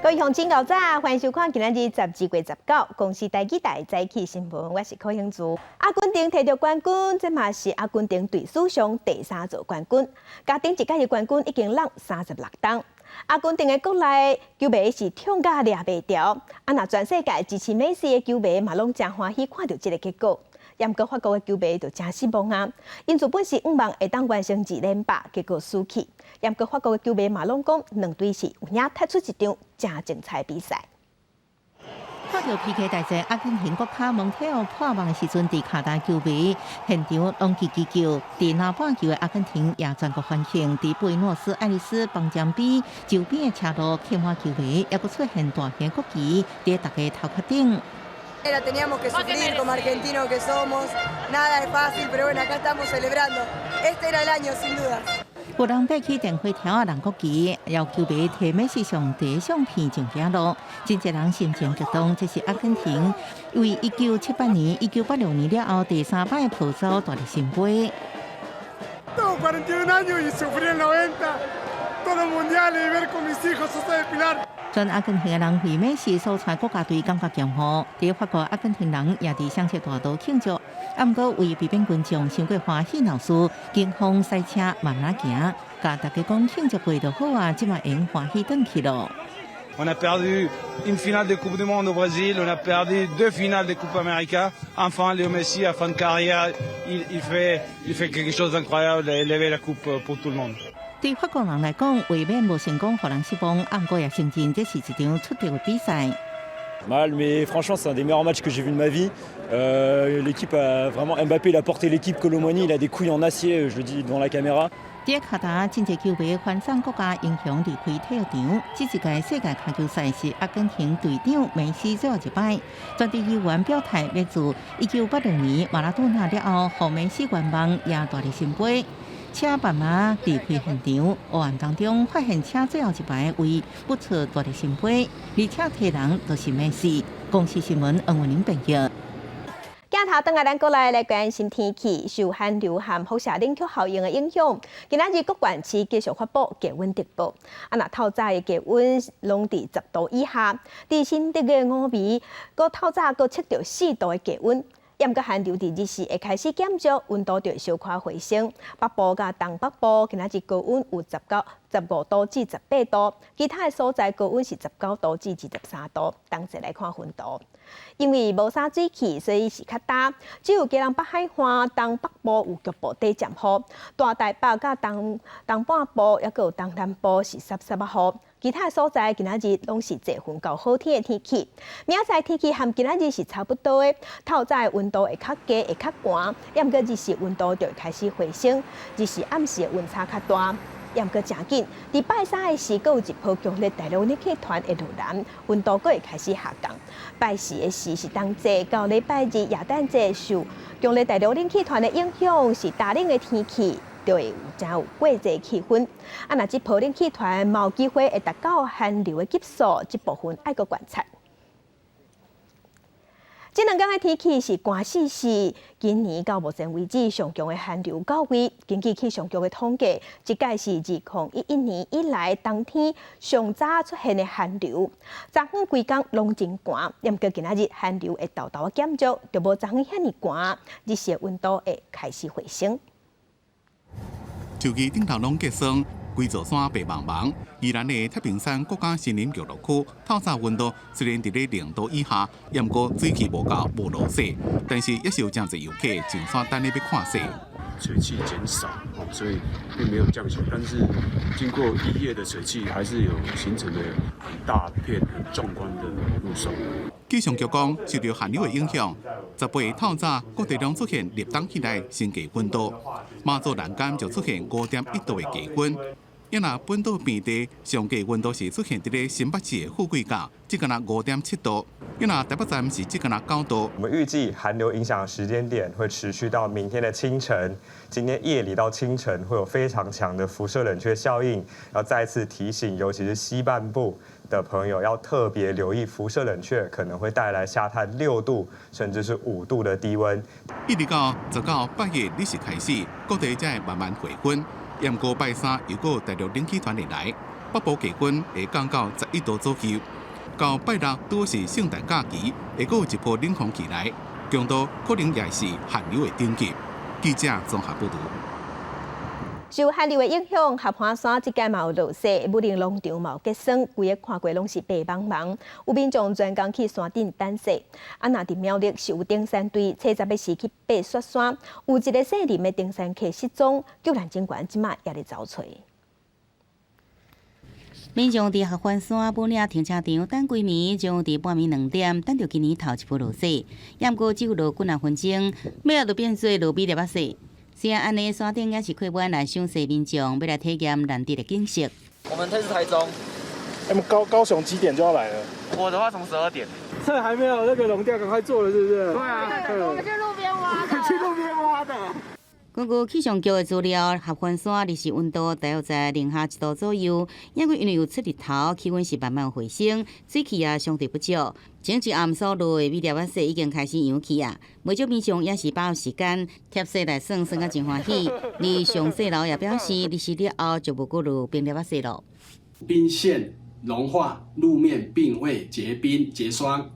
各位鄉親𠢕早，歡迎收看今仔日12月19公視台語台早起新聞，我是柯興珠。阿根廷提著冠軍，這嘛是阿根廷隊史上第三座冠軍。共頂一屆的冠軍已經落36冬。阿根廷的國內球迷是痛甲掠袂牢，啊若全世界支持美西的球迷嘛攏誠歡喜看著這个結果。毋過法國的球迷就誠失望啊！𪜶原本是向望會當完成二連霸，結果輸去。毋過法國的球迷嘛攏講，兩隊是有影踢出一場誠精彩比賽。看著 PK 大戰，阿根廷國卡蒙鐵奧破網的時陣，佇卡達球迷現場攏嘰嘰叫。佇南半球的阿根廷也全國歡慶，佇布宜諾斯艾利斯邦將比周邊的車路客滿球迷，猶閣出現大型國旗佇大家頭殼頂。 La teníamos que sufrir como argentinos que somos, nada es fácil, pero bueno, acá estamos celebrando. Este era el año, sin duda. 有人爬起電火柱仔，人國旗，要球迷提美西上第相片上行路，真濟人心情激動。這是阿根廷為1978年、1986年了後第三擺抱走大力神杯。 Tengo 41 años y sufrí el 90, todo el mundial y ver con mis hijos de Pilar. 全阿根廷的人為美西所帶國家隊感覺驕傲，佇法國阿根廷人也佇香榭大道慶祝。啊，毋過為避免群眾傷過歡喜鬧事，警方賽車慢慢行，共大家講慶祝過就好啊，這馬會用歡喜轉去囉。 On a perdu une finale de Coupe du Monde au Brésil, on a perdu deux finales de Coupe América. Enfin, Léo Messi, à fin de carrière, il fait quelque chose d'incroyable et élever la coupe pour tout le monde. 對法國人來講，衛冕無成功，予人失望，毋過也承認這是一場出色的比賽。 Mal, mais franchement, c'est un des meilleurs matchs que j'ai vu de ma vie. L'équipe a vraiment Mbappé, il a porté l'équipe. Kolo Muani, il a des couilles en acier, je le dis devant la caméra. 佇卡達，真濟球迷歡送國家英雄離開體育場。這一屆世界跤球賽是阿根廷隊長梅西最後一擺。全隊球員表態，欲自1986年馬拉多納了後，予梅西願望贏大力神杯。車慢慢離開現場，黑暗當中發現車最後一排為不出大力神杯，而且提人就是梅西。公視新聞黃文玲編譯。鏡頭轉來咱國內來關心天氣，受寒流和輻射冷卻效應的影響，今仔日各縣市繼續發布低溫特報。啊，若透早的低溫攏佇10度以下，佇新竹的五味，閣透早閣測著4度的低溫。毋過寒流佇日時會開始減弱，溫度就會小可回升。北部佮東北部今仔日高溫有19、15度至18度，其他的所在高溫是19度至23度。同齊來看雲圖，因為無啥水汽，所以是較焦。只有基隆北海岸、東北部有局部短暫雨，大台北佮東東半部猶閣有東南部是濕濕仔雨。其他所在今仔日攏是濟雲到好天的天氣。明仔載天氣和今仔日是差不多的，透早的溫度會較低，會較寒。毋過日時溫度就會開始回升，日時暗時的溫差較大。毋過誠緊，佇拜三的時，閣有一波強烈大陸冷氣團會落南，溫度閣會開始下降。拜四的時是冬至，到禮拜二耶誕節受強烈大陸冷氣團的影響，是焦冷的天氣。就會有誠有過節氣氛。啊，若這波冷氣團有機會會達到寒流的級數，這部分愛閣觀察。這兩工的天氣是寒死死，今年到目前為止上強的寒流到位。根據氣象局的統計，這屆是2011年以來冬天上早出現的寒流。昨昏規工攏真寒，毋過今仔日寒流會沓沓減弱，就無昨昏遐爾寒，日時溫度會開始回升。樹枝頂頭攏結霜，規座山白茫茫。宜蘭的太平山國家森林遊樂區，透早溫度雖然佇咧0度以下，毋過水汽無夠，無落雪，但是也是有誠濟遊客上山等咧欲看雪。水汽減少，所以並沒有降雪，但是經過一夜的水汽，還是有形成了很大片、很壯觀的霧凇。氣象局講，受著寒流的影響，18透早各地攏出現立冬以來新低溫度，馬祖南竿就出現5.1度的低溫。啊若本島平地上低溫度是出現佇咧新北市的富貴角，只干焦5.7度；啊若台北站是只干焦9度。我們預計寒流影響的時間點會持續到明天的清晨，今天夜裡到清晨會有非常強的輻射冷卻效應，要再次提醒，尤其是西半部的朋友要特別留意輻射冷卻可能會帶來下探6度甚至是5度的低溫。一直到19拜一日時開始，各地才會慢慢回溫。毋過拜三又閣大陸冷氣團會來，北部氣溫會降到11度左右。到拜六拄是聖誕假期，會閣有一波冷鋒起來，強度可能也是寒流的頂級。記者綜合報導。受寒流的影響，合歡山這屆嘛有落雪，武陵農場嘛有結霜，規个看過攏是白茫茫。有民眾專工去山頂等雪。啊，若佇苗栗是有登山隊，初十的時去爬雪山，有一个姓林的登山客失蹤，救援人員這馬也咧找揣。民眾佇合歡山武嶺停車場等規暝，將佇半暝2點等著今年頭一波落雪，毋過只有落幾若分鐘，尾仔就變做落米粒仔雪。雖然按呢，山頂也是客滿來賞雪民眾，欲來體驗難得的景色。我們這是台中，欸，高雄幾點就要來了？我的話從12點。趁還沒有那個融掉，趕快做了，是不是？對啊，我們去路邊挖的。去路邊挖的。根據氣象局的資料，合歡山日時溫度大約在零下1度左右，抑閣因為有出日頭，氣溫是慢慢回升，水汽也相對不足。前一暗所落的米粒仔雪已經開始揚起啊！袂少民眾也是把握時間貼雪來耍，耍甲真歡喜。而上雪樓也表示，日時了後就無閣落冰粒仔雪囉。冰線融化，路面並未結冰結霜。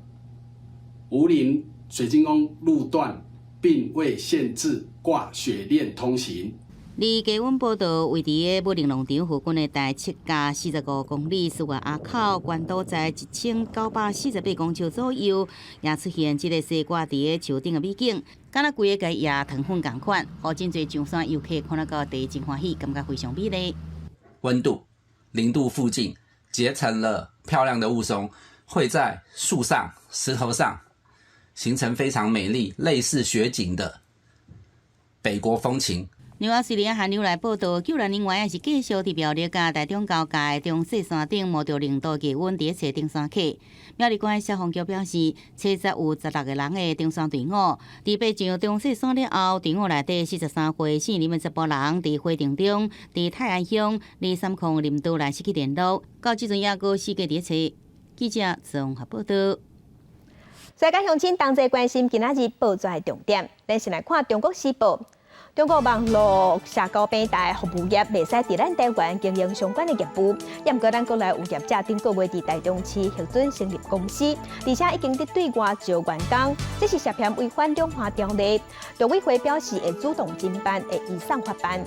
武陵水晶宮路段並未限制掛雪鏈通行。而低溫報道位佇個武陵農場附近的台七甲45公里思源埡口，懸度在1948公尺左右，也出現這个雪掛佇个樹頂的美景，敢若規个共壓糖粉仝款，予真濟上山遊客看了到第真歡喜，感覺非常美麗。溫度0度附近結成了漂亮的霧凇，會在樹上、石頭上形成非常美麗、類似雪景的北國風情。另外，隨著寒流來報到，救援人員也是繼續佇苗栗佮台中交界中雪山頂冒著0度低溫佇咧揣登山客。苗栗縣消防局表示，初十有16個人的登山隊伍，佇爬上中雪山了後，隊伍內底43歲姓林的查埔人，佇火場中，佇泰安鄉230林道內失去聯絡，到這陣猶閣四界佇咧揣。記者綜合報導。世界鄉親同齊關心今仔日報紙的重點，咱先來看《中國時報》。中國網路社交平台服務業袂使佇咱台灣經營相關的業務，也毋過咱國內有業者頂個月佇台中市核准成立公司，而且已經佇對外招員工，這是涉嫌違反兩岸條例。陸委會表示會主動偵辦，會移送法辦。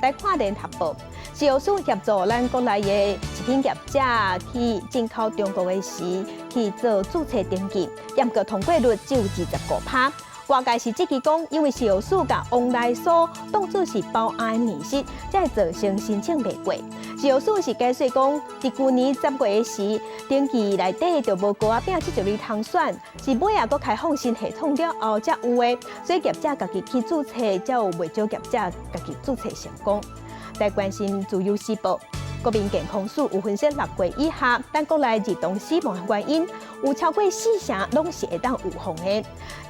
來看聯合報，食藥署協助咱國內的食品業者去進口中國的時去做註冊登記，也毋過通過率只有25%。外界是質疑講，因為食藥署共往來所當作是包甕的模式，才會造成申請袂過。食藥署是解釋講，佇舊年10月時，登記內底就無糕仔餅這一類通選，是尾仔閣開放新系統了後才有的，所以業者家己去註冊，才有袂少業者家己註冊成功。來關心自由時報。國民健康署有分析6歲以下，咱國內兒童死亡的原因，有超過四成攏是會當預防的。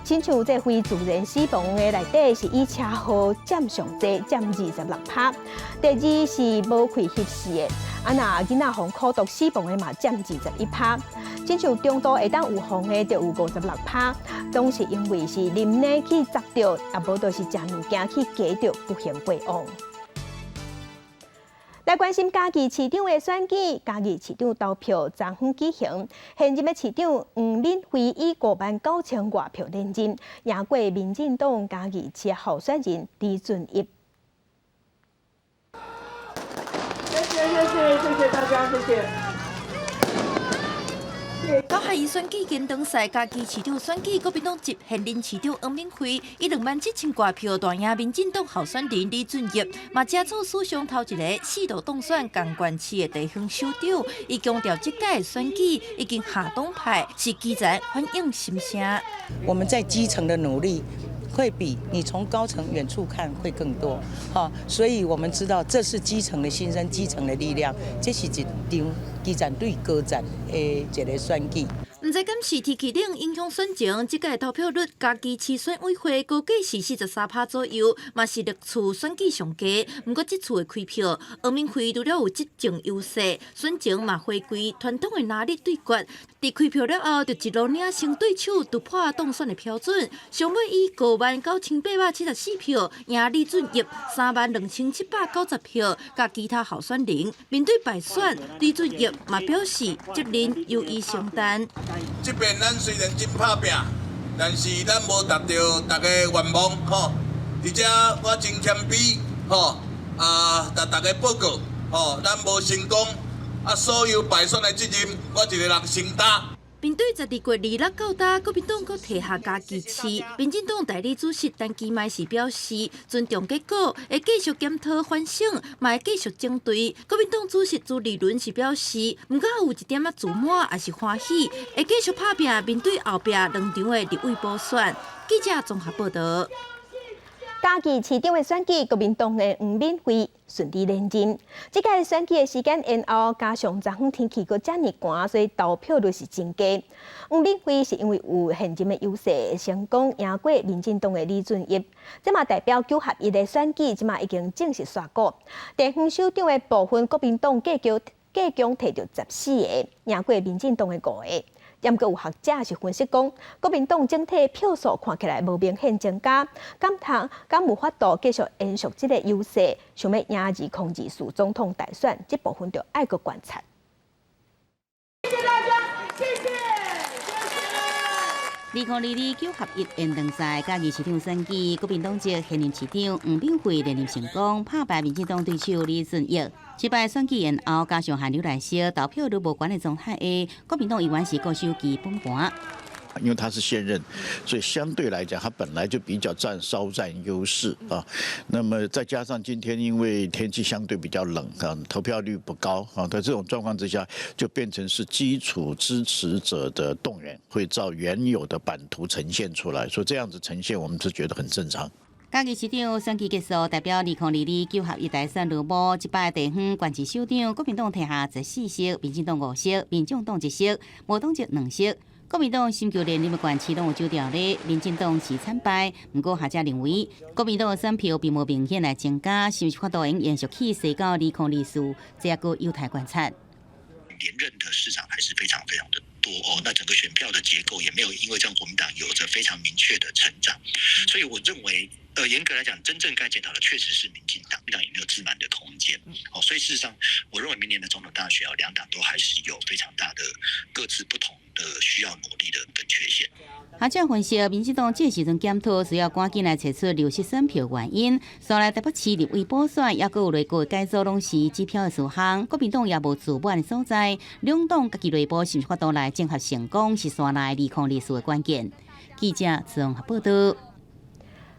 親像這非自然死亡的內底，是以車禍佔上濟，佔26%。第二是無氣翕死的，啊若囡仔予苦毒死亡的嘛佔21%。親像中度會當預防的，就有56%，總是因為是啉奶去砸著，啊無就是食物件去夾著不幸過往。來關心嘉義市長的選舉，嘉義市長投票昨昏舉行，現任的市長黃敏惠以5萬9千外票連任，贏過民進黨嘉義市候選人李俊逸。謝謝謝謝謝謝大家，謝謝。九合一選舉根當賽，嘉義市長選舉，國民黨籍現任市長黃敏惠以2萬7千外票大贏民進黨候選人李俊逸，嘛成做史上頭一个4度當選共縣市的地方首長。伊強調，這屆選舉已經下黨派，是基層反映心聲。我們在基層的努力，會比你從高層遠處看會更多，哈，所以我們知道這是基層的心聲，基層的力量，這是一場基層對高層的一个選舉。毋知敢是天氣冷影響選情，這屆投票率嘉義市選委會估計是43趴左右，嘛是歷次選舉上低。毋過這次的開票，黃敏惠除了有執政優勢，選情嘛回歸傳統的藍綠對決。佇開票了後，就一路領先對手突破當選的標準，上尾以59,874票贏李俊逸32,790票，佮其他候選人面對敗選，李俊逸嘛表示責任由伊承擔。這邊咱雖然真拍拚，但是咱無達到大家願望吼。佇遮我真謙卑吼，啊，共大家報告吼，咱無成功，啊，所有敗選的責任我一个人承擔。面對12月26到今，國民黨閣提下嘉義市，民進黨代理主席陳其邁是表示尊重結果，會繼續檢討反省，嘛會繼續整隊。國民黨主席朱立倫是表示，毋敢有一點仔自滿，抑是歡喜，會繼續拍拚面對後壁兩場的立委補選。記者綜合報道。嘉義市長的選舉，國民黨的黃敏惠順利連任。這屆選舉的時間延後，加上昨昏天氣閣遮爾寒，所以投票率是真低。黃敏惠是因為有現任的優勢，成功贏過民進黨的李俊逸。這嘛代表九合一的選舉，這嘛已經正式煞鼓。地方首長的部分，國民黨計共計共提著14個，贏過民進黨的5個。毋過有學者是分析講，國民黨整體票數看起來無明顯增加，敢通敢有法度繼續延續這個優勢，想欲贏2024總統大選，這部分就愛閣觀察。謝謝大家，謝謝。2022九合一延長賽嘉義市長選舉，國民黨籍現任市長黃敏惠連任成功，拍敗民進黨對手李俊逸。這擺選舉延後，加上寒流來襲，投票率無懸的狀態下，國民黨依然是固守基本盤。因為他是現任，所以相對來講，他本來就比較佔稍佔優勢啊。那麼再加上今天因為天氣相對比較冷啊，投票率不高啊，在這種狀況之下，就變成是基礎支持者的動員，會照原有的版圖呈現出來，所以這樣子呈現，我們是覺得很正常。嘉義市長選舉結束，代表2022九合一大選落幕。這擺地方縣市首長，國民黨提下14席，民進黨5席，民眾黨1席，無黨籍2席。國民黨尋求連任的縣市攏有走掉咧，民進黨是慘敗。毋過學者認為，國民黨的選票並無明顯來增加，是毋是法度會延續氣勢到2024？這閣有待觀察。連任的市長還是非常非常的多哦，那整個選票的結構也沒有因為這樣國民黨有着非常明確的成長，所以我認為，嚴格來講，真正該檢討的確實是民進黨，民進黨也沒有自滿的空間哦，所以事實上，我認為明年的總統大選啊，兩黨都還是有非常大的各自不同的需要努力的跟缺陷。學者分析，民進黨這時陣檢討需要趕緊來揣出流失選票原因。紲來台北市立委補選，抑閣有內閣改組，攏是指標的事項。國民黨也無自滿的所在，兩黨家己內部是毋是法度來整合成功，是紲來2024的關鍵。記者綜合報道。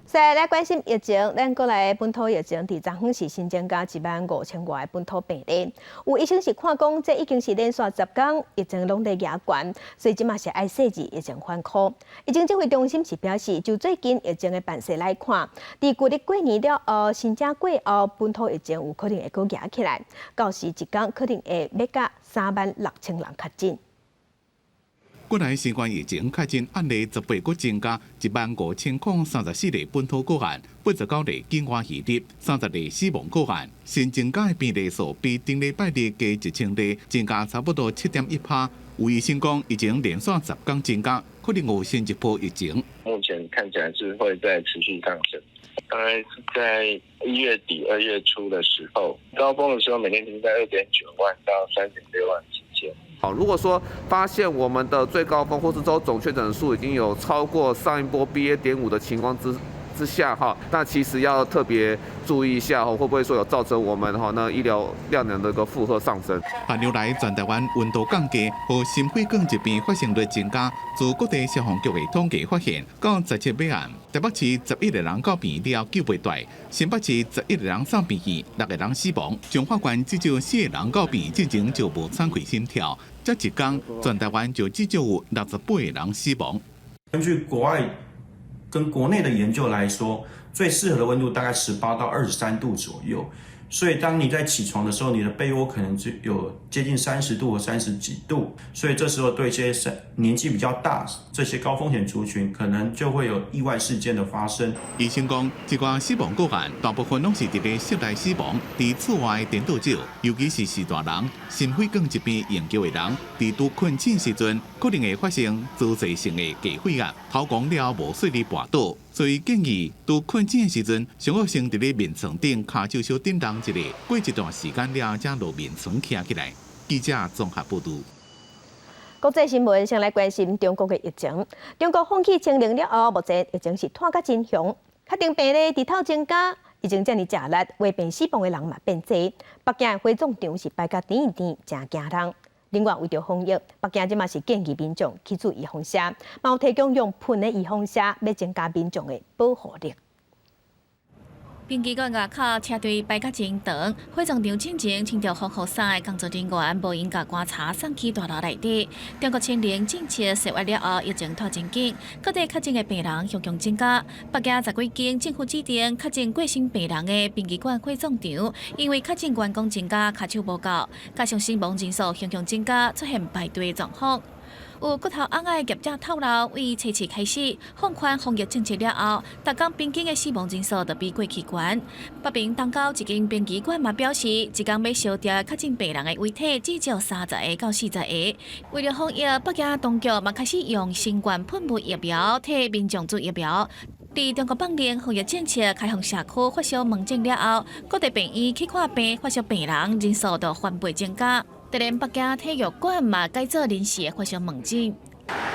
再來關心疫情，咱國內本土疫情，佇昨昏是新增加1萬5千外本土病例。有醫生是看講，這已經是連續10工疫情攏佇夯懸，所以這嘛是愛設置疫情專科。疫情指揮中心是表示，就最近疫情的範勢來看，佇舊曆過年了後，新正過後，本土疫情有可能會閣夯起來，到時一工可能會欲佮3萬6千人確診。國內新冠疫情確診案例18閣增加15,034例本土個案，89例境外移入，30例死亡個案。新增加的病例數比頂禮拜日加1000例，增加差不多7.1趴。有醫生講，疫情連續10工增加，可能有新一波疫情。目前看起來是會再持續上升，大概是在1月底2月初的時候，高峰的時候每天平均在2.9萬到3.6萬之間。好，如果說發現我們的最高峰或是周總確診數已經有超過上一波 BA.5的情況之下哈，那其實要特別注意一下吼，會不會說有造成我們哈那醫療量能的一個負荷上升？寒流來全台灣溫度降低，予心血管疾病發生率增加。自各地消防局的統計發現，到17尾暗，台北市11個人到病院了救袂蹛，新北市11個人送病院，6個人死亡。彰化縣至少四個人到病院進前就無喘氣心跳，這一工全台灣就至少有68個人死亡。根據國外跟國內的研究來說，最適合的溫度大概18到23度左右。所以當你在起床的時候，你的被窩可能只有接近30度或30幾度，所以這時候對這些年紀比較大、這些高風險族群，可能就會有意外事件的發生。醫生講，這寡死亡個案大部分攏是佇咧室內死亡，佇厝外顛倒者，尤其是序大人、心血管疾病研究的人，佇拄困醒時陣，可能會發生周期性的低血壓，頭光了無細膩跋倒。所以建議拄困醒的時陣，上好先佇咧眠床頂跤手小振動一下，過一段時間了才落眠床徛起來。記者綜合報導。國際新聞先來關心中國的疫情。中國放棄清零了後，目前疫情是拖甲真兇，確診病例日頭增加，疫情遮爾食力，患病死亡的人嘛變濟。北京的火葬場是排甲甜甜，誠驚人。另外，為著防疫，北京這馬是建議民眾去注預防射，嘛有提供用噴的預防射，欲增加民眾的保護力。殯儀館外口車隊排甲真長，火葬場進前穿著防護衫的工作人員無閒共棺柴送去大樓內底。中國清零政策十月了後，疫情拖真緊，各地確診的病人雄雄增加。北京十幾間政府指定確診過身病人的殯儀館火葬場，因為確診員工增加，跤手無夠，加上死亡人數雄雄增加，出現排隊的狀況。有骨頭尪仔的業者透露，為初四開始放寬防疫政策了後，逐工平均的死亡人數就比過去懸。北平東郊一間殯儀館嘛表示，一工欲燒掉確診病人的遺體至少30個到40個。為了防疫，北京當局嘛開始用新冠噴霧疫苗替民眾注疫苗。佇中國放寬防疫政策開放社區發燒門診了後，各地病院去看病發燒病人人數都翻倍增加。就連北京體育館嘛改做臨時的發燒門診。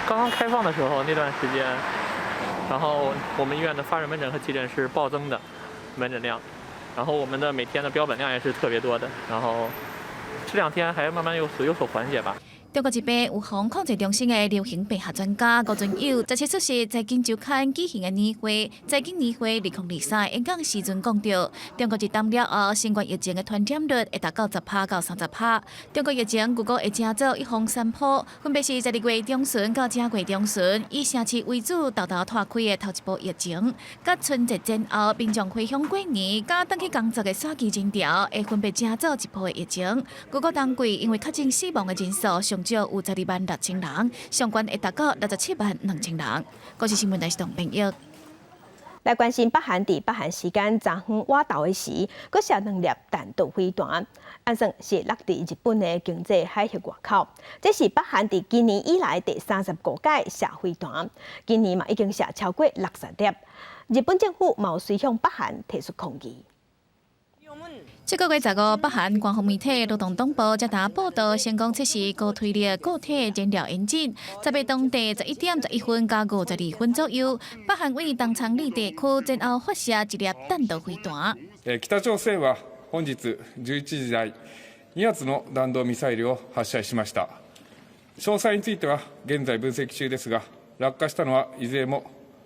剛剛開放的時候那段時間，然後我們醫院的發熱門診和急診是暴增的門診量，然後我們的每天的標本量也是特別多的，然後這兩天還慢慢有所緩解吧。中國疾病預防控制中心的流行病學專家吳尊友，17出席財經週刊舉行的年會，財經年會2023演講時陣講著，中國一冬了後，新冠疫情的傳染率會達到10%到30%。中國疫情預估會成做一風三波，分別是12月中旬到正月中旬，以城市為主，沓沓拖開的頭一波疫情，佮春節前後民眾回鄉過年，佮轉去工作的徙置人潮，會分別成做一波的疫情。預估冬季因為確診死亡的人數上少有12萬6千人，上懸會達到67萬2千人。國視新聞台視動編譯。來關心北韓佇北韓時間昨昏倚晝的時，閣射兩粒彈道飛彈，按算是落佇日本的經濟海域外口。這是北韓佇今年以來第35屆射飛彈，今年嘛已經射超過60粒。日本政府嘛有隨向北韓提出抗議。這個月15，北韓官方媒體勞動黨報才剛報導，成功測試高推力固體燃料引擎，10日當地11點11分到52分左右，北韓位東倉里地區前後發射一粒彈道飛彈。北朝鮮は本日11時台、2発の弾道ミサイルを発射しました。詳細については現在分析中ですが、落下したのはいずれも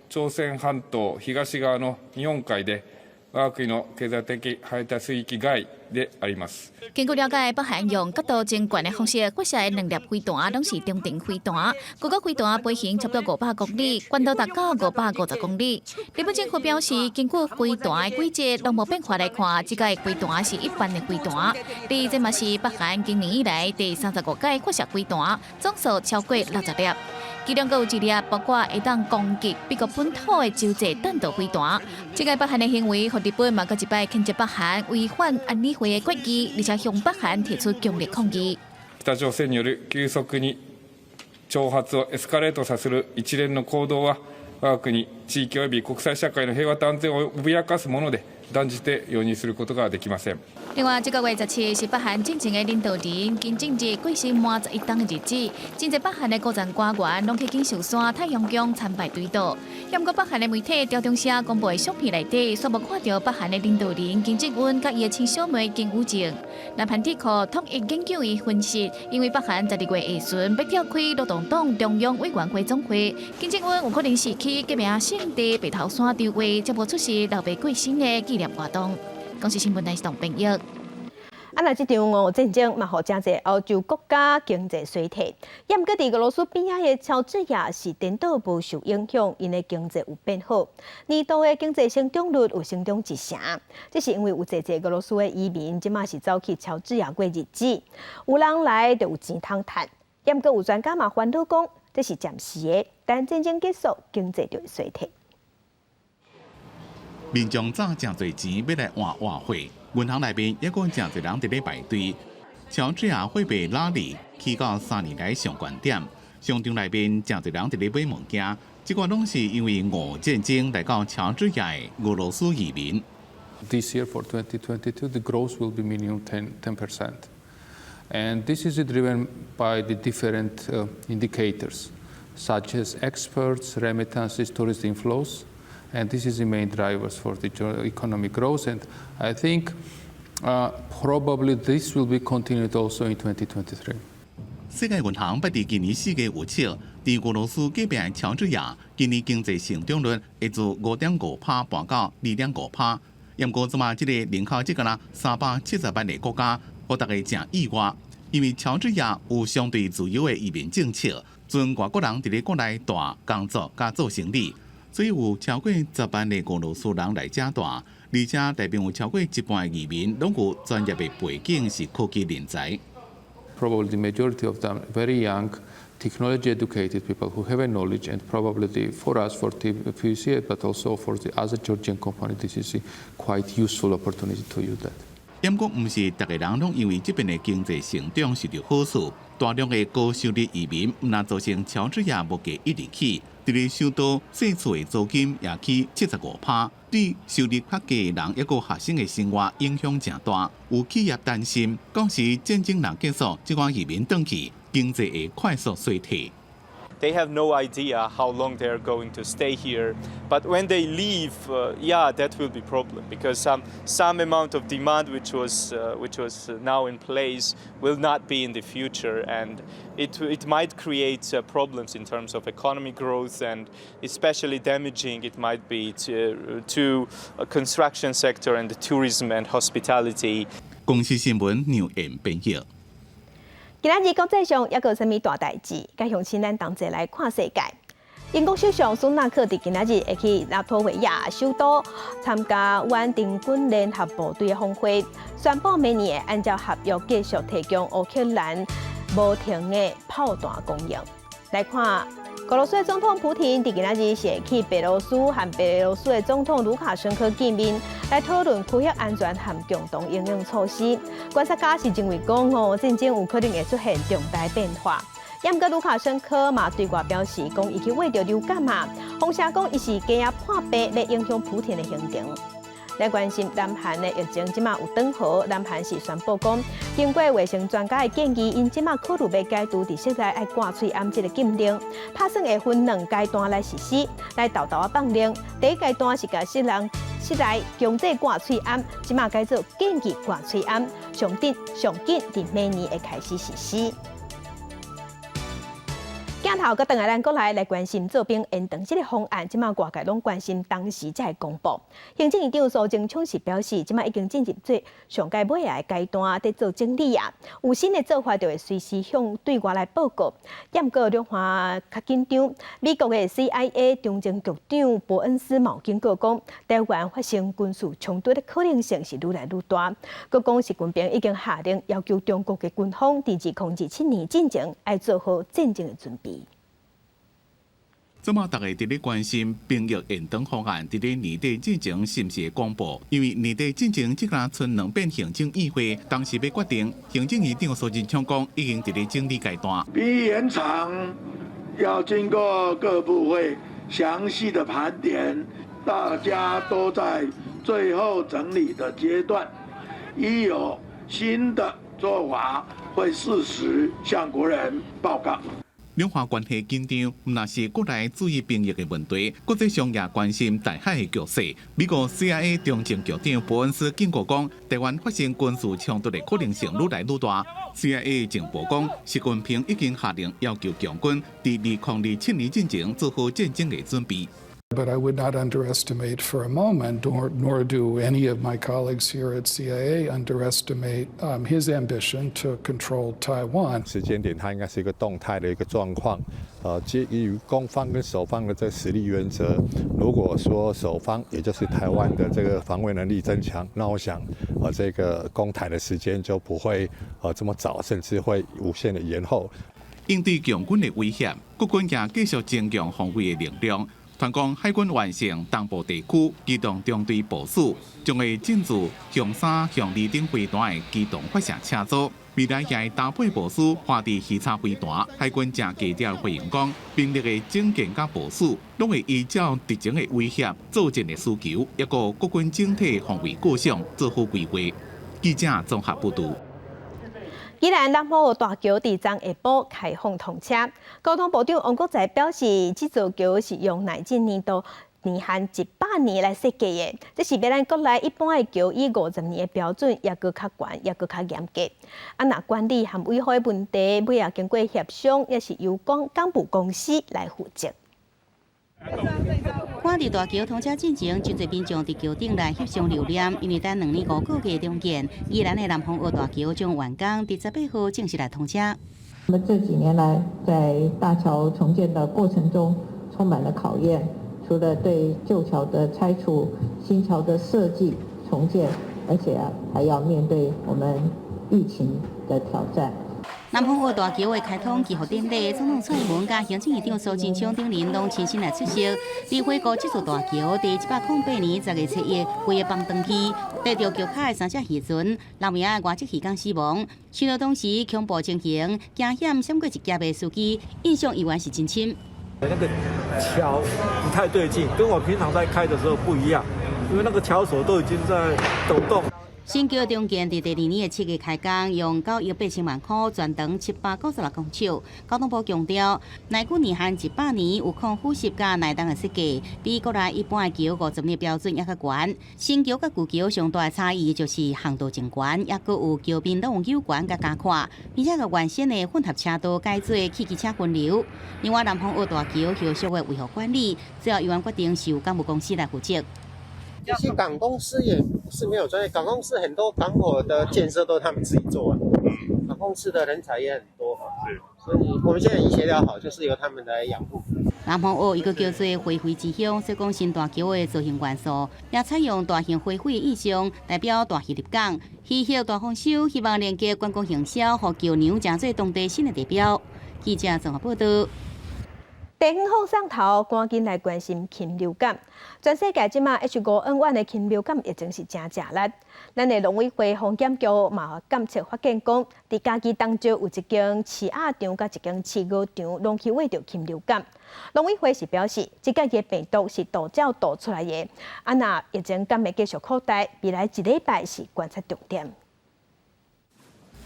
朝鮮半島東側の日本海で、我が国の経済的排他水域外であります。根據了解，北韓用角度真懸的方式發射的兩粒飛彈，攏是中程飛彈。預估飛彈飛行差不多500公里，高度達到550公里。日本政府表示，根據飛彈的軌跡攏無變化來看，這個飛彈是一般的飛彈。而這嘛是北韓今年以來第35屆發射飛彈，總數超過60粒。其中閣有一粒包括會當攻擊美國本土的洲際彈道飛彈。這個北韓的行為，予日本嘛閣一擺譴責北韓違反安理會的決議，而且向北韓提出強烈抗議。北朝鮮による急速に挑発をエスカレートさせる一連の行動は、我が国地域及び国際社会の平和と安全を脅かすもので、斷じて容認することができません。另外，這個月17是北韓進前的領導人金正日過身滿11冬的日子，真濟北韓的高層官員攏去錦繡山太陽宮參拜追悼。毋過北韓的媒體朝中社公布的相片內底，煞無看著北韓的領導人金正恩佮伊的親小妹金與正。南韓智庫統一研究院分析，因為北韓12月下旬欲召開勞動黨中央委員會總會，金正恩有可能是去革命聖地白頭山對話，才無出席老爸過身的紀念活動。公視新聞台是董編譯。啊，若這場俄烏戰爭嘛，予誠濟歐洲國家經濟衰退。抑毋過佇俄羅斯邊仔的喬治亞是顛倒無受影響，𪜶的經濟有變好，年度的經濟成長率有成長一成。這是因為有濟濟俄羅斯的移民，這馬是走去喬治亞過日子，有人來就有錢通趁。抑毋過有專家嘛煩惱講，這是暫時的，等戰爭結束，經濟就會衰退。民眾早誠濟錢欲來換外匯，銀行內面猶閣誠濟人佇咧排隊。喬治亞貨幣拉里起到3年來上懸點，商場內面誠濟人佇咧買物件，這個攏是因為俄烏戰爭來到喬治亞的俄羅斯移民。 This year for 2022, the growth will be minimum 10%. And this is driven by the different indicators, such as exports, remittances, tourist inflows. And this is the main drivers for the economic growth. And I think probably this will be continued also in 2023. 世界銀行捌佇今年4月預測，佇俄羅斯隔壁的喬治亞，今年經濟成長率會自5.5趴跋到2.5趴。毋過這馬這個人口只敢若370萬个國家，予大家誠意外，因為喬治亞有相對自由的移民政策，準外國人佇咧國內蹛工作佮做生理，所以有超過10萬个俄羅斯人來遮蹛，而且內面有超過一半的移民攏有專業的背景，是科技人才。 Probably the majority of them very young, technology educated people who have a knowledge, and probably for us, for TPC, but also for the other Georgian company, this is a quite useful opportunity to use that. 毋過，毋是逐个人攏因為這邊的經濟成長受著好處，大量的高收入移民，毋但造成喬治亞物價一直起，佇咧首都細厝的租金也起75趴，對收入較低的人抑閣學生的生活影響誠大。有企業擔心，到時戰爭若結束，這寡移民轉去，經濟會快速衰退。 They have no idea how long they are going to stay here. But when they leave, yeah, that will be problem because some amount of demand which was now in place will not be in the future, and it might create problems in terms of economic growth, and especially damaging it might be to construction sector and the tourism and hospitality. 公視新聞梁燕編譯。今仔日國際上猶閣有啥物大代誌？佮鄉親咱同齊來看世界。英國首相蘇納克佇今仔日會去拉脫維亞首都參加遠征軍聯合部隊的峰會，宣布明年會按照合約繼續提供烏克蘭無停的炮彈供應。來看俄羅斯的總統普廷佇今仔日是會去白羅斯和白羅斯的總統盧卡申科見面，來討論區域安全和共同因應措施。觀察家是認為講，哦，戰爭有可能會出現重大變化。毋過盧卡申科嘛對外表示，講伊去患著流感嘛，風聲講伊是驚破病欲影響普廷的行程。來關心南韓的疫情，這馬有轉好。南韓是宣布講，經過衛生專家的建議，𪜶這馬考慮欲解除佇室內愛掛喙罨這个禁令，拍算會分兩階段來實施，來沓沓仔放令。第一階段是共室內強制掛喙罨，這馬改做建議掛喙罨，上緊佇明年會開始實施。鏡頭閣轉來咱國內來關心做兵延長這个方案，這馬外界攏關心當時才會公布。行政院長蘇貞昌是表示，這馬已經進入最上蓋尾仔的階段，佇做整理啊。有新的做法，就會隨時向對外來報告。毋過兩岸較緊張，美國的 CIA 中情局長伯恩斯嘛警告講，台灣發生軍事衝突的可能性是愈來愈大。閣講習近平已經下令要求中國的軍方佇2027年進前愛做好戰爭的準備。這馬大家佇咧關心兵役延長方案，佇咧年底進前是毋是會公布？因為年底進前這敢賰兩遍行政院會，當時欲決定。行政院長蘇貞昌講，已經佇咧整理階段。兵役延長要經過各部會詳細的盤點，大家都在最後整理的階段，一有新的做法，會適時向國人報告。兩岸關係緊張，毋但是國內注意兵役的問題，國際上也關心台海的局勢。美國 CIA 中情局長伯恩斯警告講，台灣發生軍事衝突的可能性愈來愈大。CIA 情報講，習近平已經下令要求共軍佇2027年進前做好戰爭的準備。But I would not underestimate for a moment, nor do any of my colleagues here at CIA underestimate his ambition to control Taiwan. 時間點，它應該是一個動態的一個狀況。基於攻方跟守方的這實力原則，如果說守方，也就是台灣的這個防衛能力增強，那我想，這個攻台的時間就不會這麼早，甚至會無限的延後。應對共軍的威脅，國軍也繼續增強防衛的力量。傳講海軍完成東部地區機動中隊部署，將會進駐雄三、雄二等飛彈的機動發射車組。未來也會搭配部署華地魚叉飛彈。海軍誠低調回應講，兵力的整建佮部署，攏會依照敵情的威脅作戰的需求，抑閣國軍整體防衛構想做好規劃。記者綜合報導。宜蘭南風澳大橋佇昨下晡開放通車，交通部長王國材表示，這座橋是用耐震年度年限100年來設計的，這是比咱國內一般的橋以50年的標準，猶閣較懸，猶閣較嚴格。啊，若管理和維護的問題，尾仔經過協商，也是由港港務公司來負責。看佇大橋通車進前，真濟民眾佇橋頂來翕相留念，因為等2年5個月重建，宜蘭的南風澳大橋將完工，佇18號正式來通車。那麼這幾年來，在大橋重建的過程中，充滿了考驗。除了對舊橋的拆除、新橋的設計重建，而且還要面對我們疫情的挑戰。南風澳大橋的開通祈福典禮，總統蔡英文佮行政院長蘇貞昌等人攏親身來出席。佇回顧這座大橋，佇108年10月7日規个崩斷去，綴著橋跤的三隻漁船，六名的外籍漁工死亡。想著當時恐怖情形，驚險閃過一劫的司機，印象猶原是真深。那個橋不太對勁，跟我平常在開的時候不一樣，因為那個橋手都已經在抖動。新橋重建佇第二年的7月開工，用9億8千萬塊，全長796公尺。交通部強調，耐久年限100年，有抗腐蝕佮耐凍的設計，比國內一般的橋50年標準猶較懸。新橋佮舊橋上大的差異就是航道增懸，抑閣有橋面攏有懸佮加闊，並且共原先的混合車道改做汽機車分流。另外，南風澳大橋後續的維護管理，最後猶原決定是由港務公司來負責。其實港公司也不是沒有專業，港公司很多港口的建設都是他們自己做啊。港公司的人才也很多哈，所以我們現在已經協調好，就是由他們來養護。南風澳一個叫做花卉之鄉，所以講新大橋的造型元素，也採用大型花卉的意象，代表大魚入港，魚獲大豐收，希望連結觀光行銷，予橋梁成做當地新的地標。記者綜合報導。地方放送頭，趕緊來關心禽流感。全世界這馬 H5N1 的禽流感疫情是誠正力。咱的農委會防檢局嘛檢測發現講，佇嘉義東石有一間飼鴨場佮一間飼鵝場，攏去穢著禽流感。農委會是表示，這個個病毒是渡鳥渡出來的。啊，若疫情敢會繼續擴大，未來一禮拜是觀察重點。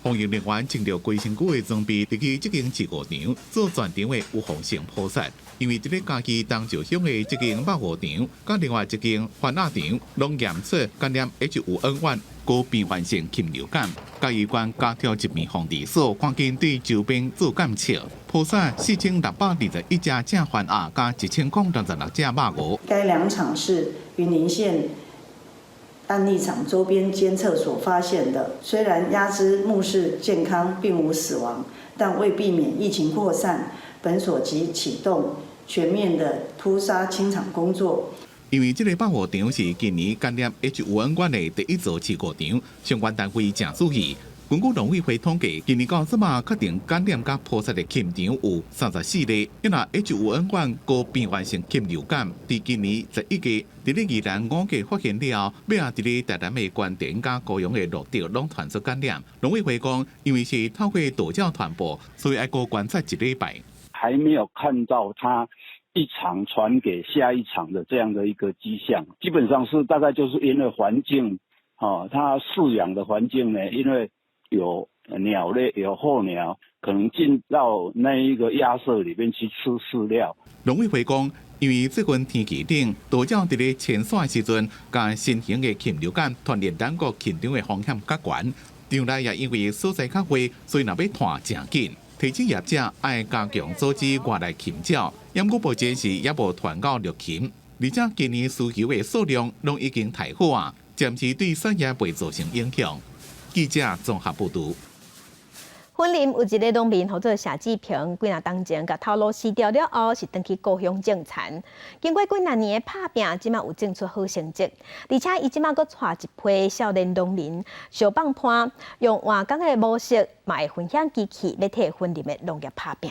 防疫人員穿著規身軀的裝備，入去這間飼鵝場做全場的預防性撲殺。因為佇咧嘉義東石鄉的這間肉鵝場，佮另外一間番鴨場，攏驗出感染 H5N1 高病原性禽流感。嘉義縣家畜疾病防治所趕緊對周邊做檢測，撲殺4621隻正番鴨，佮1066隻肉鵝。該兩場是雲林縣案例場周邊監測所發現的，雖然鴨隻目視健康，並無死亡，但為避免疫情擴散，本所即啟動全面的撲殺清場工作。因為這個肉鵝場是今年感染 H5N1 的第一座飼鵝場，相關單位誠注意。根據農委會統計，今年到這馬確定感染佮撲殺的禽場有34例。因為 H5N1 高病原性禽流感，佇今年11月，佇咧宜蘭五家發現了後，尾仔佇咧台南的關田佮高雄的蘆竹攏傳出感染。農委會講，因為是透過渡鳥傳播，所以愛閣觀察一禮拜。還沒有看到它一場傳給下一場的這樣的一個跡象，基本上是大概就是因為環境，哦，它飼養的環境呢，因為有鳥類有候鳥，可能進到那一個鴨舍裡面去吃飼料。農委會講，因為最近天氣冷，渡鳥佇咧遷徙的時陣，共新型的禽流感傳入咱國禽場的風險較懸。場內也因為所在較遠，所以若欲傳誠緊。提醒業者愛加強阻止外來禽鳥。毋過目前是猶無傳到畜禽。而且今年需求的數量攏已經太好啊，暫時對產業袂造成影響。記者綜合報導。雲林有一个農民，號做謝志平，幾若冬前共頭路辭掉了後，是轉去故鄉種田。經過幾若年的拍拚，這馬有種出好成績。而且伊這馬閣帶一批少年農民相放伴，用換工的模式，嘛會分享機器，欲替雲林的農業拍拚。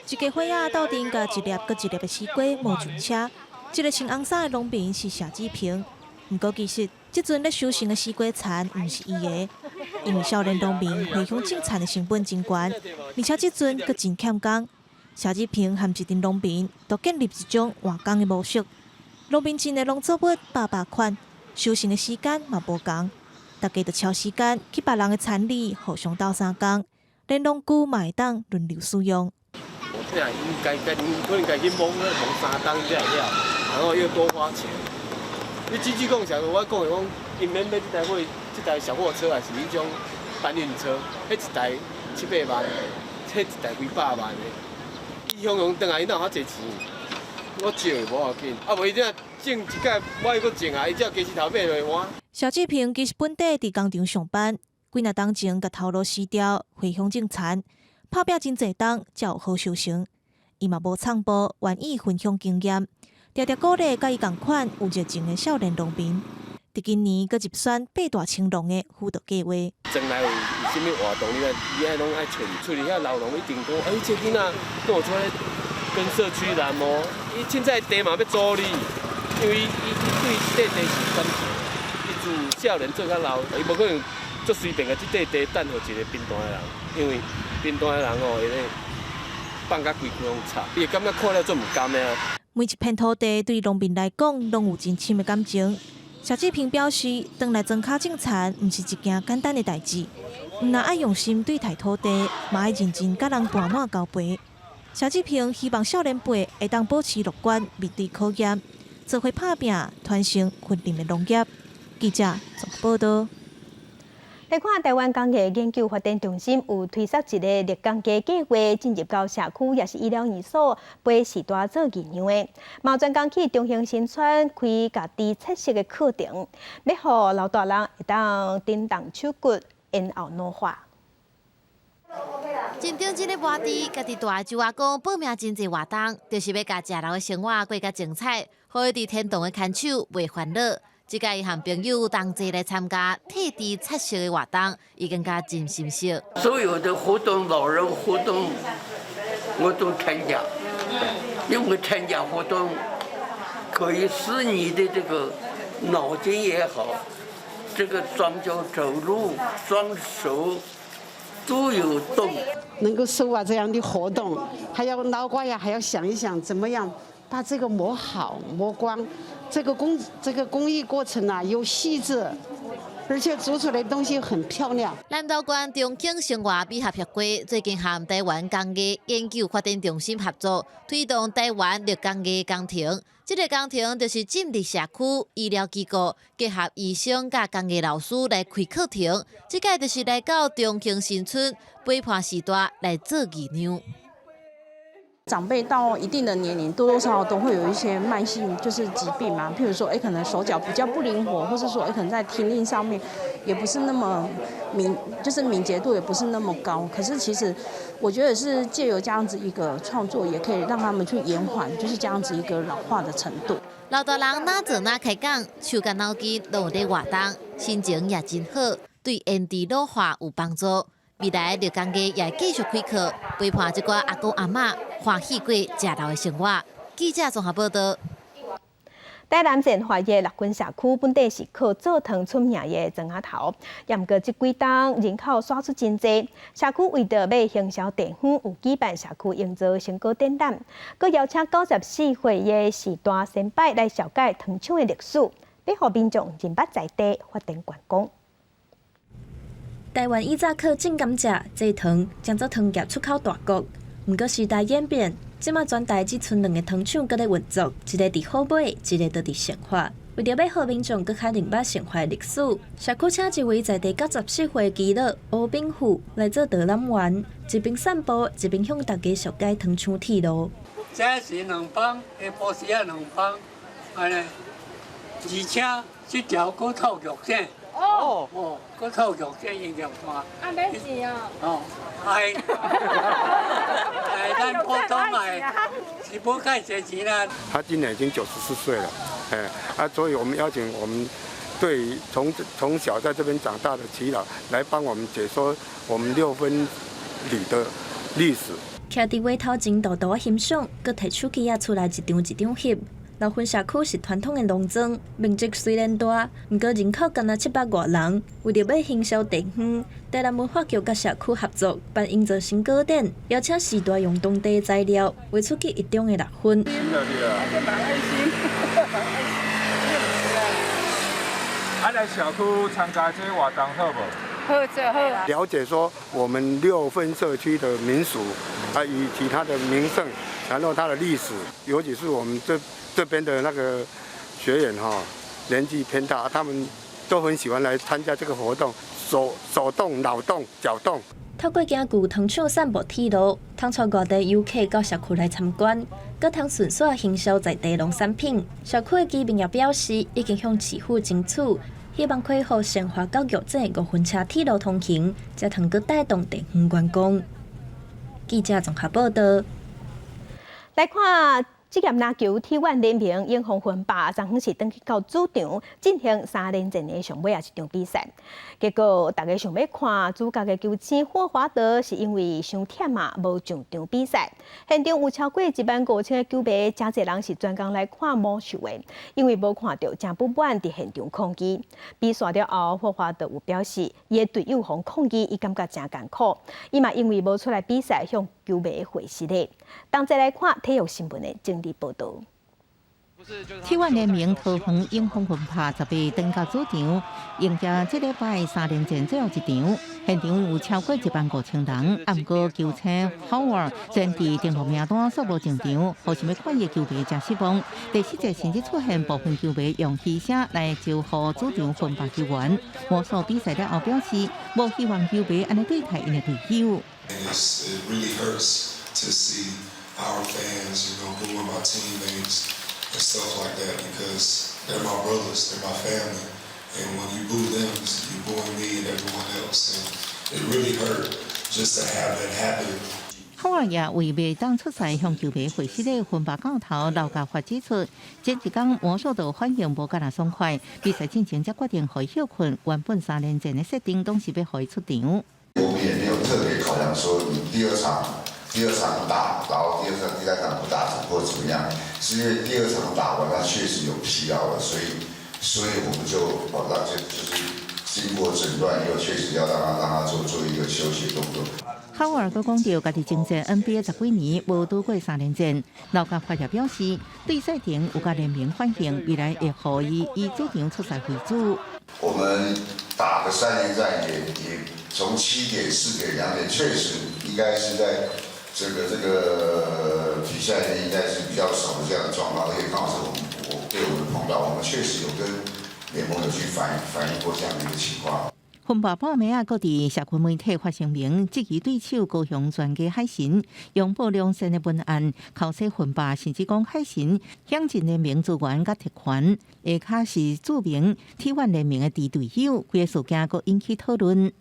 一家伙仔鬥陣共一粒閣一粒的絲瓜磨上車。這个穿紅衫的農民是謝志平，毋過其實這陣咧收成的絲瓜田毋是伊的，因為少年農民回鄉種田的成本真懸，而且這陣閣真欠工。謝志平和一陣農民都建立一種換工的模式，農民種的農作物百百款，收成的時間嘛無仝，大家就抽時間去別人的田裡互相鬥相共，連農具嘛會當輪流使用。對啊，應該可能家己摸摸3冬才會了，然後又多花錢。你機器講啥？我講的講，𪜶免買這台貨，這台小貨車，還是彼種搬運車，彼一台七八萬，彼一台幾百萬的。伊雄雄轉來，伊哪有遐濟錢？我借無要緊，啊無伊這種一擺，我愛閣種啊，伊只雞翅頭買落換。謝志平其實本底佇工廠上班，幾若冬前共頭路辭掉，回鄉種田，拍拚真濟冬才有好收成。伊嘛無藏步，願意分享經驗，定定鼓勵佮伊仝款有熱情的少年農民。佇今年閣入選八大青農的輔導計劃。將來有啥物活動，你愛攏愛揣出去遐老農一定講，欸，這囡仔跟我出來跟社區人哦，伊凊彩地嘛欲租你，因為伊對這塊地是感情，伊自少年做較老，伊無可能足隨便共這塊地等予一個貧惰的人，因為貧惰的人哦，會咧放甲規區攏吵，伊會感覺看了足毋甘的啊。每一片土地對農民來講，攏有真深的感情。謝志平表示，轉來莊跤種田，毋是一件簡單的代誌，毋但愛用心對待土地，嘛愛認真佮人盤滿交陪。謝志平希望少年輩會當保持樂觀，面對考驗，做伙拍拚，傳承雲林的農業。記者綜報導。來看臺灣工藝研究發展中心有推出一个綠工家計劃，進入到社區抑是醫療院所，陪序大做義娘的。嘛專工去中興新村開家己切色的課程，欲予老大人會當震動手骨，延後老化。真認真咧磨豬，家己蹛的周阿公報名真濟活動，就是欲共食老的生活過較精彩，予伊佇天堂的牽手袂煩惱。這擺伊和朋友同齊來參加替豬擦色的活動，伊感覺真心適。所有的活動，老人活動我都參加，因為參加活動可以使你的這個腦筋也好，這個雙腳走路、雙手都有動。能夠收啊這樣的活動，還要腦瓜呀，還要想一想怎麼樣把這個磨好、磨光。這個工藝過程啊，又細緻，而且做出來的東西很漂亮。南投縣中興生活美合協會最近和臺灣工藝研究發展中心合作，推動臺灣綠工藝工程。這个工程就是進入社區醫療機構，結合醫生佮工藝老師來開課程。這擺就是來到中興新村陪伴序大來做義娘。長輩到一定的年齡，多多少少都會有一些慢性就是疾病嘛，譬如說，可能手腳比較不靈活，或是說，可能在聽力上面也不是那麼敏，就是敏捷度也不是那麼高。可是其實，我覺得是借由這樣子一個創作，也可以讓他們去延緩，就是這樣子一個老化的程度。老大人哪做哪開講，手佮腦筋攏有咧活動，心情也真好，對延遲老化有幫助。未來綠工藝也繼續開課，陪伴這寡阿公阿嬤歡喜過食老的生活。記者綜合報導。台南縣華的六根社區本底是靠做糖出名的莊仔頭，也毋過這幾冬人口徙出真濟，社區為著欲行銷地方，有舉辦社區營造成果展覽，閣邀請94歲的序大先輩來紹介糖廠的歷史，欲予民眾認捌在地，發展觀光。台灣以早靠種甘蔗、製糖，成做糖業出口大國。毋過時代演變，這馬全台只賰兩个糖廠閣咧運作，一个佇虎尾，一个就佇善化。為著欲予民眾閣較認捌善化歷史，社區請一位在地94歲耆老吳炳富來做導覽員，一邊散步，一邊向大家紹介糖廠鐵路。早時兩磅，下晡時仔兩磅，按呢，而且這條閣透玉線。哦。哦，閣透玉線營業單。啊，免錢哦。哦，係。係咱普通的，是無蓋濟錢啦。他今年已經94歲了，哎，啊，所以我們邀請我們對於從小在這邊長大的耆老來幫我們解說我們六分里的歷史。徛佇畫頭前沓沓欣賞，閣提手機仔出來一張一張翕。六分社區是傳統的農莊，面積雖然大，毋過人口干焦700外人。為著欲行銷地方，台南文化局佮社區合作，辦營造新糕點，邀請時代用當地材料，畫出記憶中的六分。啊，來社區參加這個活動好無？好，真好。了解說我們六分社區的民俗啊，以及它的名勝，然後它的歷史，尤其是我們這邊的那個學員哈，年紀偏大，他們都很喜歡來參加這個活動，手動、腦動、腳動。透過行舊糖廠散步鐵路，通帶外地遊客到社區來參觀，閣通順紲行銷在地農產品。社區的居民也表示，已經向市府爭取，希望開予善化到玉井五分車鐵路通行，才通閣帶動地方觀光。記者綜合報道。來看職業籃球體院聯盟永豐芬霸，昨昏是轉去到主場進行三連戰的上尾仔一場比賽。結果大家想欲看主角的球星霍華德，是因為傷忝嘛，無上場比賽。現場有超過1萬5千个球迷，誠濟人是專工來看魔術的，因為無看著誠不滿佇現場抗議。比賽了後，霍華德有表示，伊的隊友予抗議，伊感覺誠艱苦。伊嘛因為無出來比賽，向球迷回失禮。同齊來看體育新聞的整理報道。體育聯盟桃園永豐芬拍18轉到主場，迎接這禮拜三連戰最後一場。現場有超過1萬5千人，啊，毋過球星霍華德佇登錄名單煞無上場，予想欲看伊的球迷誠失望。第四節甚至出現部分球迷用噓聲來招呼主場芬拍球員。魔術比賽了後表示，無希望球迷按呢對待𪜶的隊友。 It really hurts to see our fans booing my teammates and stuff like that because they're my brothers, they're my family. And when you boo them, you're booing me and everyone else. And it really hurt just to have that happen. 霍爾也為袂當出賽向球迷回失的芬巴教頭劉家發指出，前一工魔術的反應無敢若爽快，比賽進前才決定予伊歇睏。原本三連戰的設定攏是欲予伊出場。我們也沒有特別考量說你第二場打，然後第二場、第三場不打或怎麼樣，是因為第二場打完，他確實有疲勞了，所以我們就哦，那就是經過診斷以後，確實要讓他做一個休息動作。哈爾閣講著，家己征戰 NBA 十幾年，無拄過三連戰。劉家發也表示，對賽程有佮聯盟反映，未來會予伊以主場出賽為主。我們打個三連戰也從7點、4點、2點，確實應該是在這個比賽應該是比較少的這樣的狀況，而且剛好是我們被我們碰到，我們確實有跟聯盟有去反映過這樣的一個情況。芬霸半暝仔，閣佇社群媒體發聲明，質疑對手高雄傳家海神用報良善的文案，剾洗芬霸，甚至講海神享盡聯盟資源佮特權，下跤是著名體育聯盟的豬隊友，規個事件閣引起討論。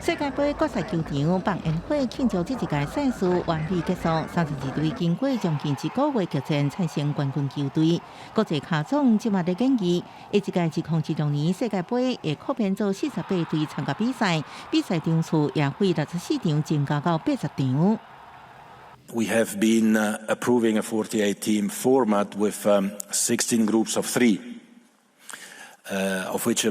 世界盃決賽球場放煙火慶祝這一屆賽事完美結束，32隊經過將近一個月激戰，產生冠軍球隊。國際卡總這馬咧建議，下一屆2026年世界盃會擴編做48隊參加比賽，比賽場次也會64場增加到80場。 We have been approving a 48-team format with 16 groups of three, of which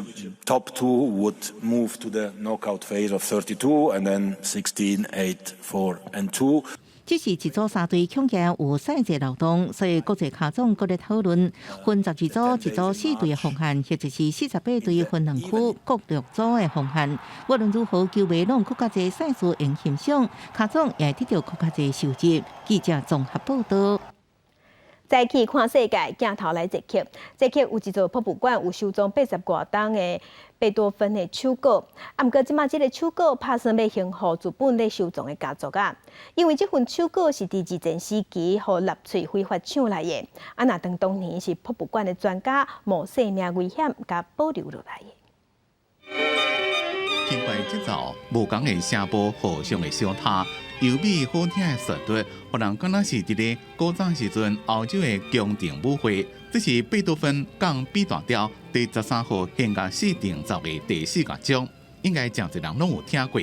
top two would move to the knockout phase of 32, and then 16, 8, 4, and 2. 只是一組三隊恐驚有賽制漏洞，所以國際卡總閣咧討論分12組一組四隊的方案，或者是48隊分兩區各六組的方案。無論如何，球迷攏閣較濟賽事會欣賞，卡總也會得著閣較濟收入。記者綜合報道。再去看世界，鏡頭來捷克，捷克有一座博物館有收藏八十外噸的貝多芬的手稿，啊，毋過這馬這个手稿拍算欲還予自本咧收藏的家族啊，因為這份手稿是佇二戰時期予納粹非法搶來的，啊，若當當年是博物館的專家冒性命危險，共保留落來的。輕快節奏，無仝的聲波，和尚的小塔，優美好聽的旋律，予人敢若是佇咧古早時陣歐洲的宮廷舞會。這是貝多芬降 B 大調第13號弦樂四重奏的第四樂章，應該誠濟人攏有聽過。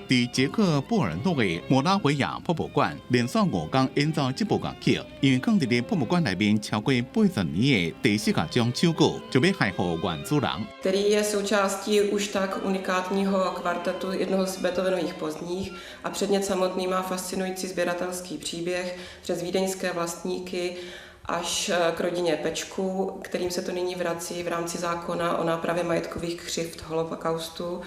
佇捷克布爾諾的摩拉維亞博物館連續五工演奏這部樂曲，因為囥佇咧博物館內面超過80年的第四樂章手稿，就欲還予原主人。 Který je součástí už tak unikátního kvartetu, jednoho z Beethovenových pozdních, a předmět samotný má fascinující sběratelský příběh přes vídeňské vlastníky až k rodině Pečků, kterým se to nyní vrací v rámci zákona o nápravě majetkových křivd holokaustu.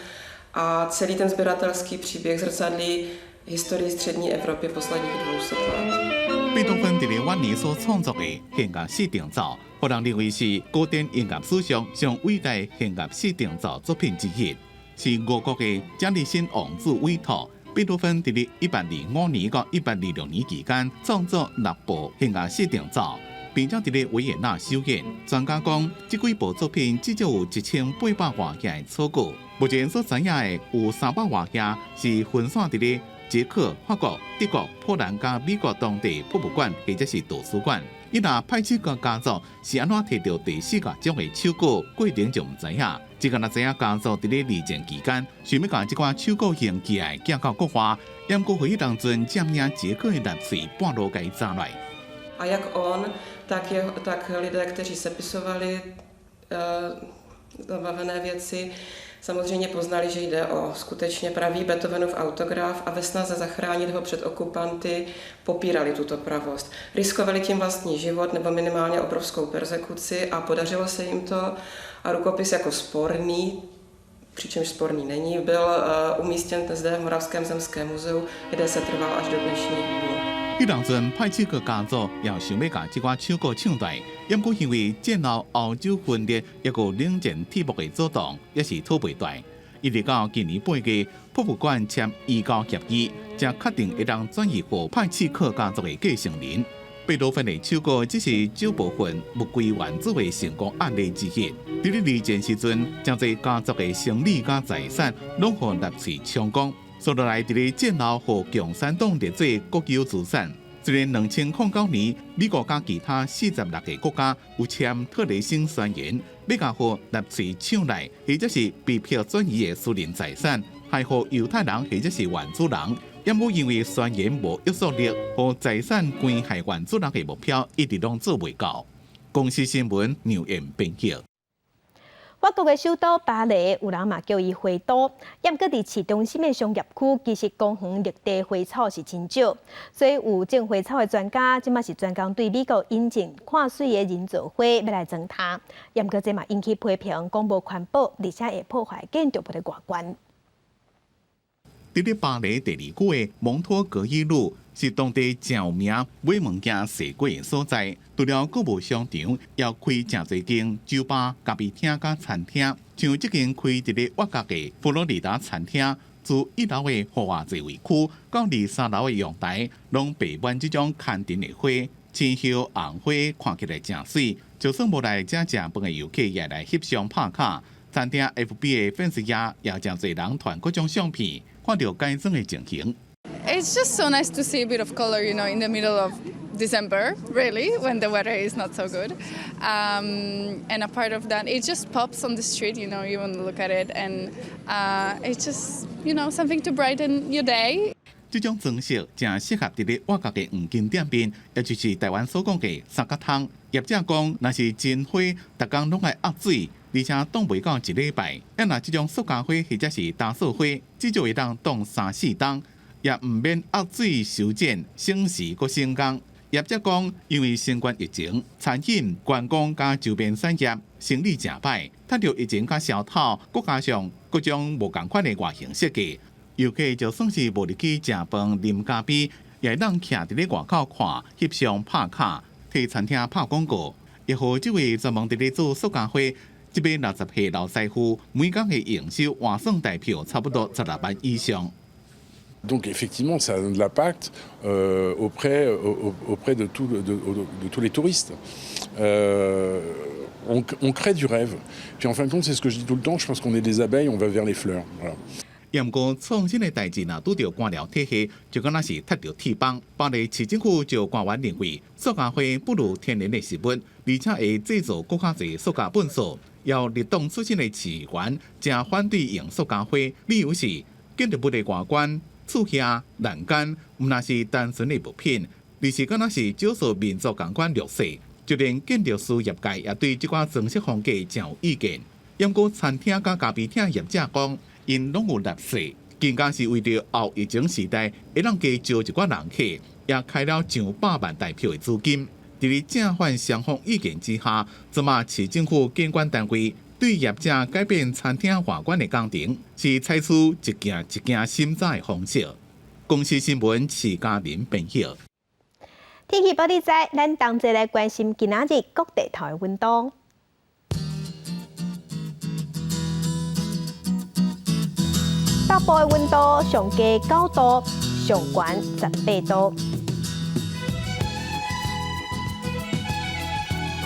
A celý ten sběratelský příběh zrcadlí historii střední Evropy posledních 200 let. 貝多芬佇咧晚年所創作的弦樂四重奏，予人認為是古典音樂史上上偉大弦樂四重奏作品之一，是俄國的加利辛王子委託貝多芬佇咧1825年到1826年期間創作六部弦樂四重奏，並且佇咧維也納首演。專家講，這幾部作品至少有1800外頁的草稿。目前所知影的有300外頁是分散佇咧捷克、法國、德國、波蘭佮美國當地博物館或者是圖書館。伊若派這個家族是按怎提著第四樂章的手稿，過程就毋知影。只干焦知影家族佇咧二戰期間，想欲共這寡手稿還起來，寄到國外，猶閣予彼當陣佔領捷克的納粹半路共伊紮來。 A jak on, tak lidé, kteří sepisovali zabavené věci, samozřejmě poznali, že jde o skutečně pravý Beethovenův autograf, a ve snaze zachránit ho před okupanty popírali tuto pravost. Riskovali tím vlastní život nebo minimálně obrovskou perzekuci a podařilo se jim to a rukopis jako sporný, přičemž sporný není, byl umístěn zde v Moravském zemském muzeu, kde setrval až do dnešních dnů. 彼當陣派這個家族也想欲共這寡手稿搶來，毋過因為戰後歐洲分裂，抑閣冷戰鐵幕的阻擋，也是討袂來。一直到今年8月，博物館簽移交協議，才確定會當轉移予派契克家族的繼承人。貝多芬的手稿只是少部分物歸原主的成功案例之一。佇咧二戰時陣，誠濟家族的生理佮財產攏予納粹搶光。紲落來，佇咧戰後，予共產黨列做國有資產。雖然2009年，美國佮其他46個國家有簽特雷森宣言，欲共予納粹搶來，或者是被迫轉移的私人財產，還予猶太人或者是原主人。猶閣因為宣言無約束力，予財產歸還原主人的目標一直攏做袂到。公視新聞劉燕編輯。法國的首都巴黎，有人嘛叫伊花都。毋過佇市中心的商業區，其實公園綠地花草是真少，所以有種花草的專家，這馬是專工對美國引進看媠的人造花，欲來裝坩。毋過這嘛引起批評，講無環保，而且會破壞建築物的外觀。佇咧巴黎第二區的蒙托格伊路，是當地誠有名買物件踅街的所在。除了購物商場，也開誠濟間酒吧、咖啡廳佮餐廳。像這間開佇咧外角的佛羅里達餐廳，自一樓的戶外座位區到二三樓的陽台，攏擺滿這種牽藤的花，青葉紅花看起來誠媠。就算無來遮食飯的遊客，也來翕相拍卡。餐廳 FB 的粉絲頁也誠濟人傳各種相片，看著改裝的情形。 It's just so nice to see a bit of color in the middle of December, really, when the weather is not so good. And a part of that, it just pops on the street, you want to look at it, and it's just something to brighten your day. 這種裝飾誠適合佇咧外國的黃金店面，也就是台灣所講的三角窗。業者講，若是真花，逐工攏愛壓水，而且擋袂到一禮拜。啊，若這種塑膠花或者是雕塑花，至少會當擋三四冬，也毋免壓水修剪，省時閣省工。業者講，因為新冠疫情，餐飲、觀光佮周邊產業生意誠歹，趁著疫情較蕭透，閣加上各種無仝款的外形設計，遊客就算是無入去食飯、啉咖啡，也會當徛佇咧外口看、翕相拍卡。替餐廳拍廣告，也予這位專門佇咧做塑膠花，這位60歲老師傅，每工的營收換算台票差不多16萬以上。 Donc effectivement, ça a de l'impact auprès de tous les touristes. On crée du rêve. Puis en fin de compte, c'est ce que je dis tout le temps, je pense qu'on est des abeilles, on va vers les fleurs. Voilà. 毋過創新的代誌若拄著官僚體系，就敢若是踢著鐵枋。巴黎市政府就官員認為，塑膠花不如天然的食物，而且會製造閣較濟塑膠糞埽。由綠黨出身的市議員誠反對用塑膠花，理由是建築物的外觀、厝瓦、欄杆，毋但是單純的物品，而是敢若是少數民族仝款弱勢。就連建築師業界也對這款裝飾風格誠有意見。毋過餐廳佮咖啡廳業者講，𪜶攏有納稅，更加是為著後疫情時代會當加招一寡人客，也開了上百萬台票的資金。佇咧正反雙方意見之下，這馬市政府監管單位對業者改變餐廳外觀的工程，是採取一件一件審查的方式。公視新聞徐嘉玲編譯。天氣報你知，咱同齊來關心今仔日各地頭的溫度。北部的溫度上低9度，上懸18度。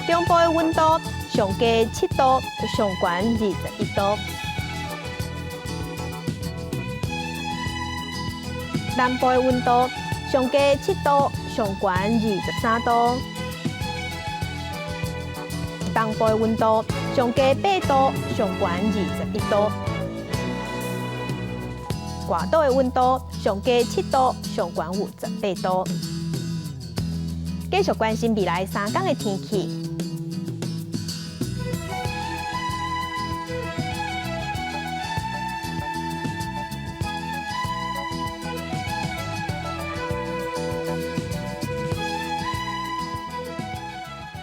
中部的溫度上低7度，上懸21度。南部的溫度上低7度，上懸23度。東部的溫度上低8度，上懸21度。外島的溫度上低7度，上懸有18度。繼續關心未來3天的天氣。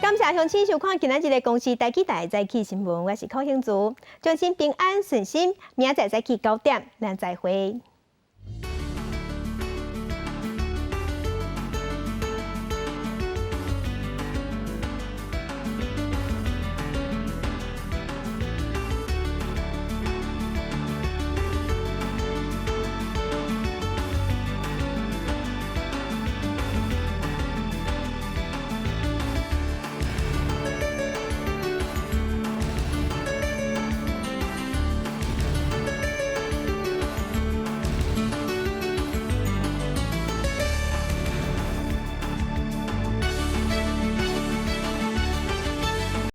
感謝鄉親收看今仔日的公視台語台早起新聞，我是寇興竹，衷心平安順心，明仔載早起9點，咱再會。